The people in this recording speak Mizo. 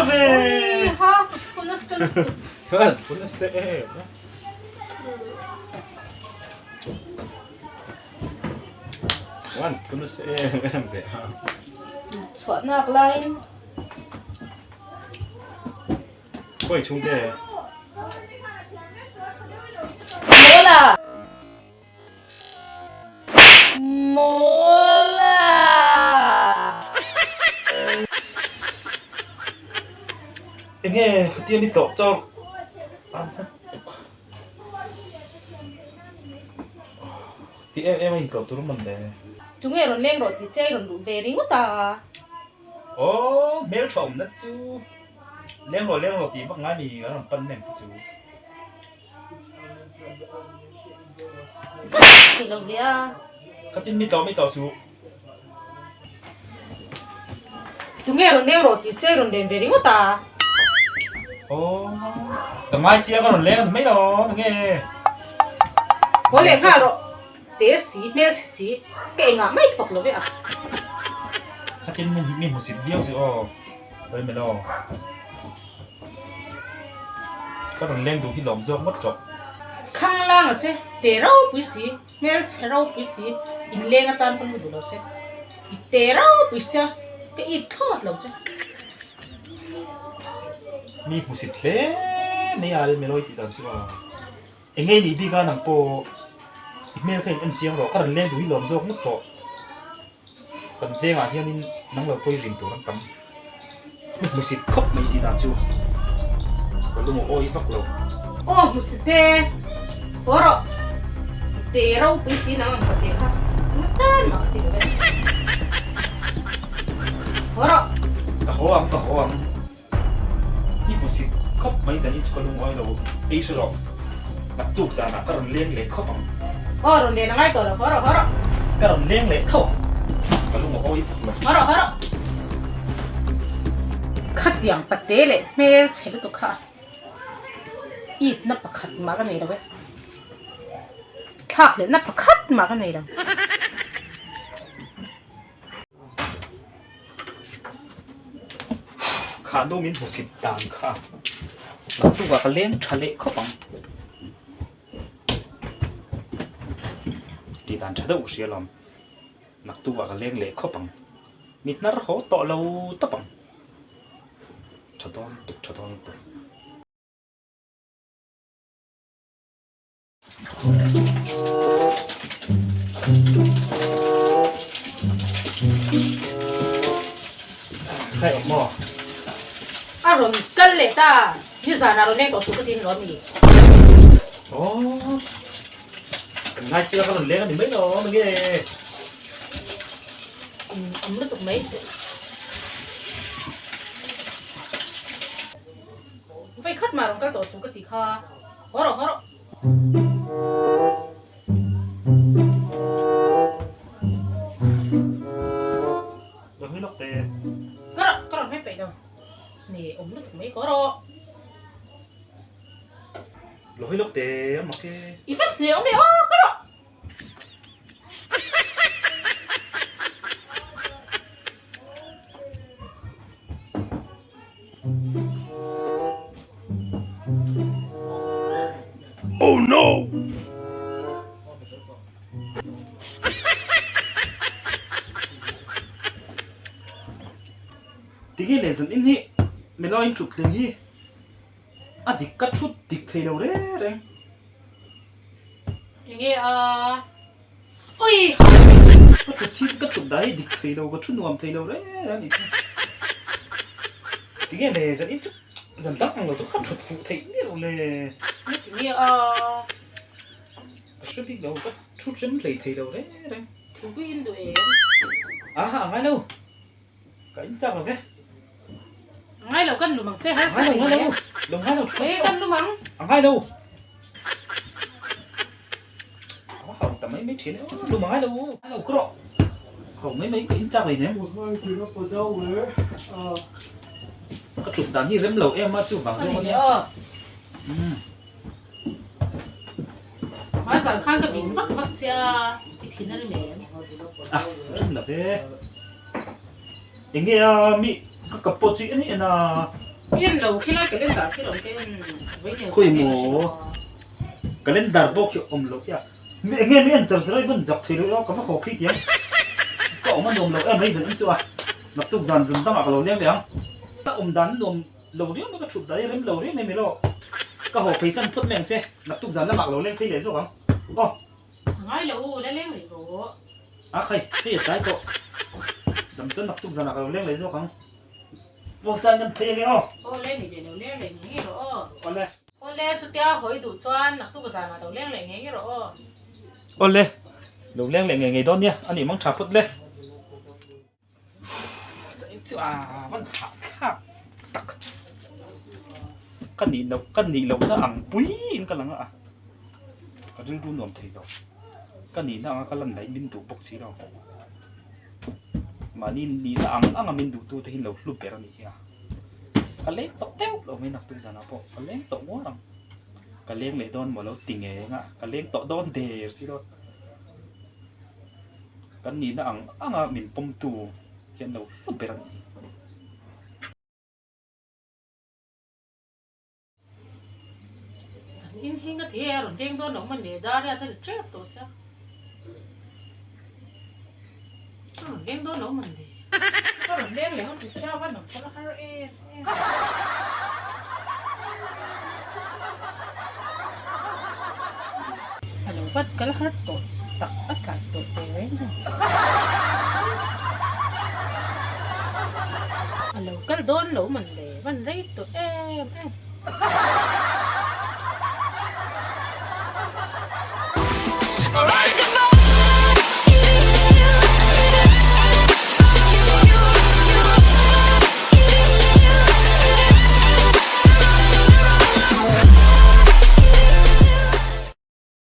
ve. Ui ha ka phu nasa lutuk. Ka phu nasa em. Wan phu nasa em em ve ha. Chhuah nak laiin. Khawi chhungte. Mawla. Mawla. Enge khatia ni tawh chauh Ti em em a intlawh tur man le. Tunge rawn leng rawh tih che i rawn luh ve ringawt a. Aw hmeltha awmna te chu leng rawh leng rawh tih vak ngai mi an rawn pan nem che chu. Thei lo ve a. Khatin mi tlawh mi tlawh chu. Tunge rawn leng rawh tih che i rawn len ve ringawt a. Aw ka ngai chiang a rawn leng a ni mai lo tunge. Haw leh nghal rawh. Te si, hmelchhe si, ka engah mai thawk lo ve a. Khatin mi hmusit viau chu aw, Lalmi lo. Ka rawn leng duh hi lawm zawk ngawt tawh. Khanglang a che, te ropui si, hmelchhe ropui si, inleng atan pawn ka duh lo che. I te ropui sia, ka it thlawt lo che. Mi hmusit hle mai a Lalmi lo i tih dan chu aw. Eng nge i nih bik a nang pawh i hmel kha in en chiang rawh, ka rawn leng duh hi lawm zawk ngawt tawh. Kan vengah hianin nang lo pawi rin tur an tam. I hmusit khawp mai tih dan chu ka lung a awi vak lo. Aw hmusit e, haw rawh. I te ropui si nang ang ka te kha nga tan mah ka ti lo e. Haw rawh. Ka haw ang, ka haw ang. I hmusit khawp mai zan in chu ka lungawi lo ei hre rawh. Naktuk zanah ka rawn leng leh khawp ang. Aw rawn len a ngai tawh lo, haw rawh haw rawh. Ka rawn leng leh tho ang, ka lungawi vak lo. Haw rawh haw rawh. Khatiang pate leh hmel chhe lutuk kha itna pakhat mah ka nei lo e. Thlak lehna pakhat mah ka nei lo. Kha nu min hmusit dan kha naktukah ka leng tha leh khawp ang tih dan tha deuh ka hria alawm naktukah ka leng leh khawp ang mi hnar haw tawh lo tawp ang tha dawn tuk tha dawn tuk. A rawn kal leh ta, nizanah rawn leng tawh suh ka ti ni lo mi? Aw, kan ngai chiah ka rawn leng a ni mai lo mange. Awm lutuk mai. Vawikhat mah rawn kal tawh suh ka ti kha. Haw rawh, haw rawh. Lo hmi lawk te. Ka rawh, ka rawn hmeh peih lo. Ni, awm lutuk mai, haw rawh. Lo hmi lawk te, a mak e. I va hne awm e, aw, ka rawh. Oh no! Tinge leh zan in hi Melo in thut thleng hi a dik ka thut dik thei lo reng reng. Enge a Ui! Ka thut hi ka thut dah hi dik thei lo ka thu nuam thei lo reng reng a nih chu. Tinge le zan in chu zan dang ang lo chu ka thut fuh theih miah lo le. Ni tinge a. Ka hre bik lo ka thu rem hlei thei lo reng reng. Thingpui in duh em? Aha a ngai lo. Ka in chak lo ve. A ngai lo kan lum ang che harsa ngai lo ngai lo lo ngai lo Ei kan lum ang. A ngai lo. A hau ta mai mai thin e lum a ngai lo. Ngai lo krawh. Hau mai mai ka in chak lei nem. Ka thut dan hi rem lo em a chu vang zawng a nia. Umm. Hmai zan khan ka vin vak vak che a, i thin a rim em? A, rim lo ve. Enge a mi ka kap pawh chu en en a. I en lo khilai calendar khi lo te en vawi nel Khawi maw calendar bawk hi awm loh hian eng nge mi en char char a i vawn zak thei lo a ka va haw phei tiang ka awm a nuam lo em mai zan in chu a naktuk zan zan dangah ka lo leng leh ang. Ka awm dan nuam lo riau mai ka thut dan hi rem lo riau mai milo ka haw phei san phawt mai ang che naktuk zan lamah ka lo leng phei leh zawk ang aw. A ngai lo u la leng rih rawh. A khai hei a tlai tawh dam chuan naktuk zanah ka lo leng leh zawk ang. Muangchang kan phei ange aw. Awle ni leh lo leng leh ngei ngei rawh aw. Awle. Awle chutia hawi duh chuan naktuk zanah lo leng leh ngei ngei rawh aw. Awle lo leng leh ngei ngei dawn nia a nih mang tha phawt le. Chu a van hah thlak tak ka nih loh ka nih lohna ang pui in ka lang a ka rilru nuam thei lo ka nihna anga ka lan daih min duh bawk si lo mahni nihna ang anga min duh tu te hi lo hlu ber a nih hi a ka leng tawh deuh lo mai naktuk zanah pawh ka leng tawh nguar ang ka leng leh dawn maw lo ti ngeng a ka leng tawh dawn der si lo. Kan nihna ang anga min pawmtu hian lo hlu ber a ni. Zan in hi nga ti e a rawn deng dawn lo man le dar e a ta ri tep tawh che a. A rawn leng dawn lo man le. A rawn leng leh ang ti sia va nawm kal a har em em. A lo vat kal har tawh tak a tlai tawh teh reng a. A lo kal dawn lo man le van rei tawh em em.